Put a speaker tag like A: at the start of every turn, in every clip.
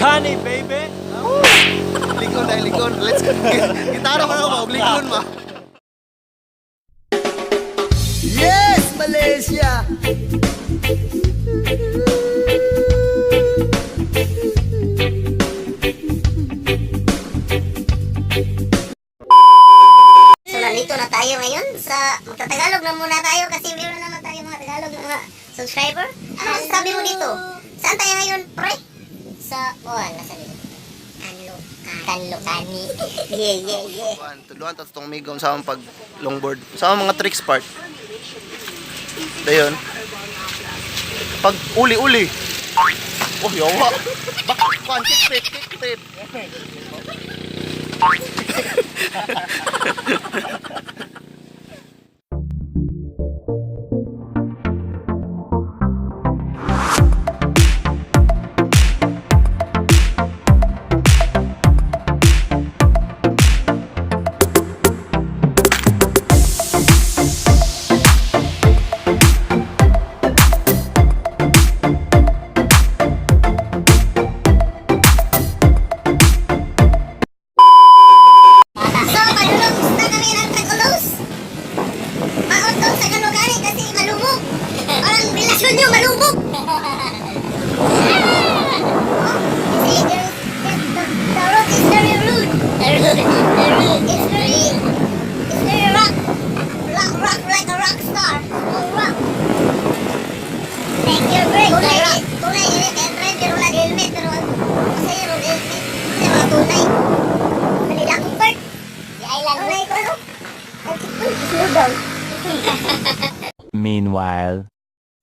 A: Kalokani, baby!
B: Likon dahil likon. Let's go. Gitara ko na ba? Likon ba?
C: Yes, Malaysia!
D: So nandito na tayo ngayon sa magtatagalog na muna tayo kasi meron naman tayo mga Tagalog na mga subscriber. Ano masasabi mo dito? Saan tayo ngayon, pre? Sa buwan, nasa dito. Kanlo. Kanlo kani. Yeah.
B: Kuan, tuluan ta tong migo sa among pag longboard. Sa among mga tricks part. Dayon. Pag uli-uli. Oh, yawa. Baka kuan kickflip, kickflip.
D: So, padulong na kami ng Tagulos. Maot daw sa Kanlo kani kasi malumog. Parang relasyon nyo, malumog. Oh, you see, the road is very rude. The road, it's very rock. Rock, rock like a rock star. Oh, rock. Take your break. Tunay, tunay, eh, kaya driver wala helmet, pero kasi road helmet. Kasi mga tunay. Manila akong bird. The island. Tunay ko, ano? Slow down.
A: Meanwhile.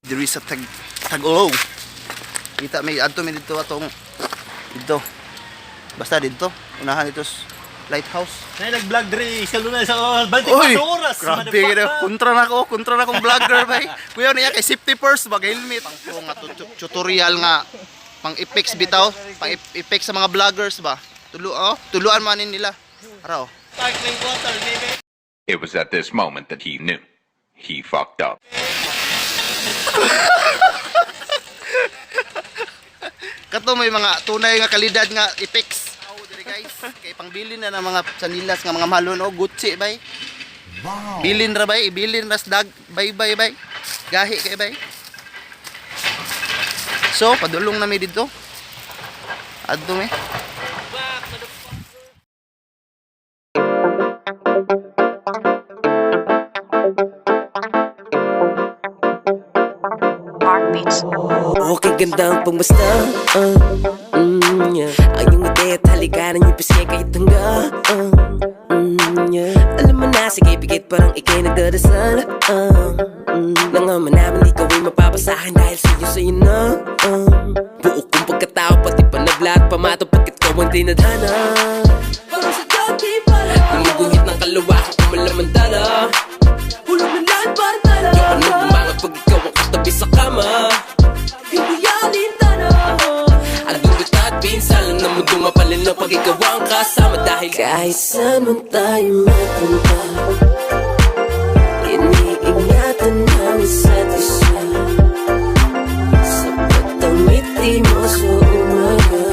B: There is a tag tagulo. Kita may adto may dito atong dito. Basta dito, unahan dito sa lighthouse.
A: Na nag-vlog dre, sa luna sa 24
B: Uy!
A: oras.
B: Grabe ka kontra na ako, kontra na akong vlogger bay. Kuya niya kay safety first bag helmet. Pang pro nga tutorial nga pang effects bitaw, pang effects sa mga vloggers ba. Tulo oh, tuluan man nila. Ara oh.
A: Sparkling water, baby.
E: It was at this moment that he knew. He fucked up.
B: Kato may mga tunay nga kalidad nga effects. Aw diri guys, kay pangbilin na ng mga sanilas nga mga mahalon oh, Gucci bay. Wow. Bilin ra bay, ibilin ra sa dag, bay bay bay. Gahi kay bay. So, padulong na mi didto. Adto mi.
F: Okay, gandang pangmasta yeah. Ang iyong ngiti at halika ng iyong pisngi kahit hangga yeah. Alam mo na, sige pigit parang ika'y nagdarasal Nangaman naman ikaw ay mapapasahan dahil sa'yo sa'yo na Buo kong pagkatao pati panabla at pamato pagkat ikaw ang tinadhana. Parang sa dati pala gumuguhit ng kalawakan kumalamandala. Hulog na lahat parang tala. Yung anong bumangat pag ikaw ang katabi sa kama. Hindi alintana. Ang dugot at pinsala na mundo mapalino pag ikaw ang kasama dahil kahit saan man tayo mapunta, iniingatan ang isa't isa. Sapat ang ngiti mo sa umaga,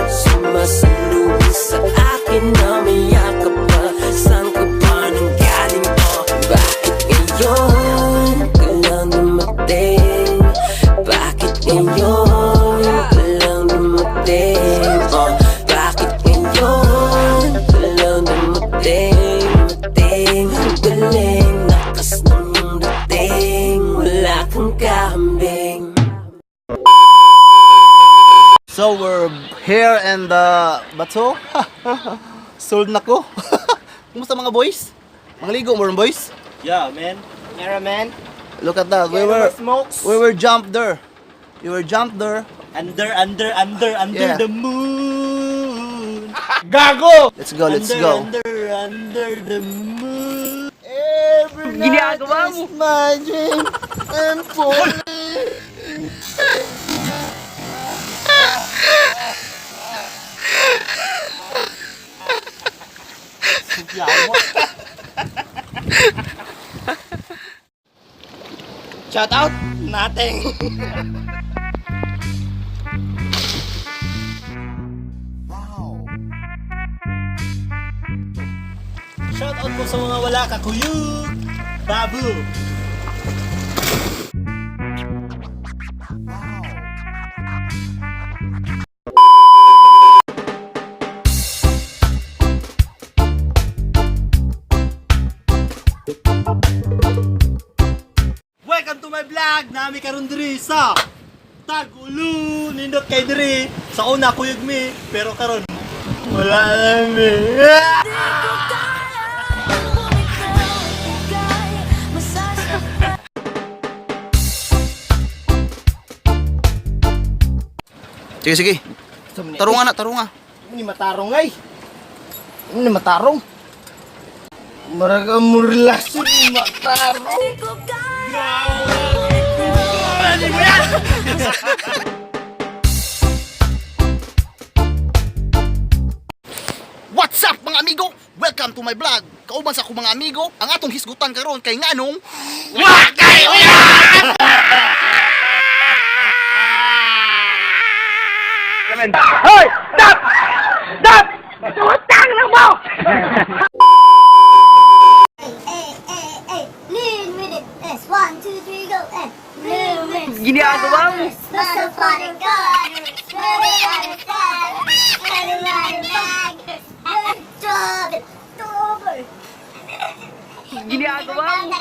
F: sumasalubong sa akin na may yakap pa. Saan ka ba nang galing o? Bakit ngayon ka lang dumating? Bakit ngayon ka lang dumating? Oh, bakit ngayon ka lang dumating? Dumating, ang galing, lakas ng iyong dating. Wala kang kahambing.
B: So we're here in the Bato. Sold na ko. Kumusta mga boys? Mga ligo mo rin, boys?
A: Yeah, man.
C: Yeah, man.
B: Look at that.
C: Smokes.
B: We were jumped there. We were jumped there.
A: Under, under, under, under
B: Yeah.
A: the moon.
B: Let's go, let's
A: under,
B: go.
A: Under, under the moon.
B: Every night is my dream and falling.
C: Shout out? Nothing.
A: Shout out po sa mga wala kakuyug. Babu. Welcome to my vlog! Nami karon diri sa Tag-ulo! Nindot kay diri. Sa una kuyog mi, pero karon wala na mi.
B: Sige, sige. Tarunga na, tarunga.
C: Ni matarong ay. Ni matarong. Maraga murlas ni matarong.
B: What's up, mga amigo? Welcome to my vlog. Kauban sa akong mga amigo, ang atong hisgutan karon kay nganong Wakay uya!
D: Hey, hey, hey, hey. Lean with it. S, one, two, three, go. And lean with it. Ginagawa mo. Ginagawa mo.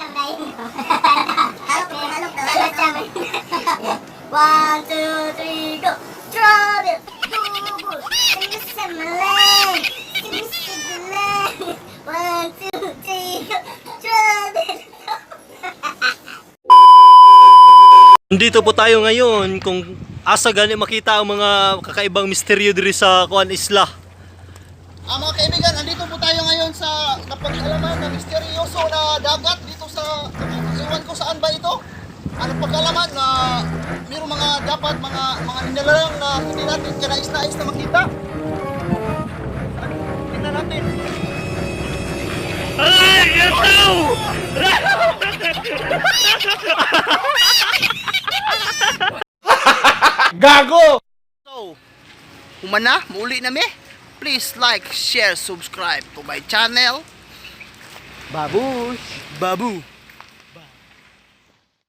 D: One, two, three, go. Trouble. Double. One, two, three, go. Trouble.
A: Dito po tayo ngayon kung asa gani makita ang mga kakaibang misteryo diri sa Kuan Isla.
B: Ah, mga kaibigan, andito po tayo ngayon sa napag-alaman na misteryoso na dagat dito sa, ewan ko saan ba ito? Ano pag-alaman na mayroong mga dapat mga nilalang na hindi natin kanais-nais na makita. Tingnan natin.
C: Gago!
B: So, humana, muli na mi. Please like, share, subscribe to my channel.
C: Babush!
B: Babu.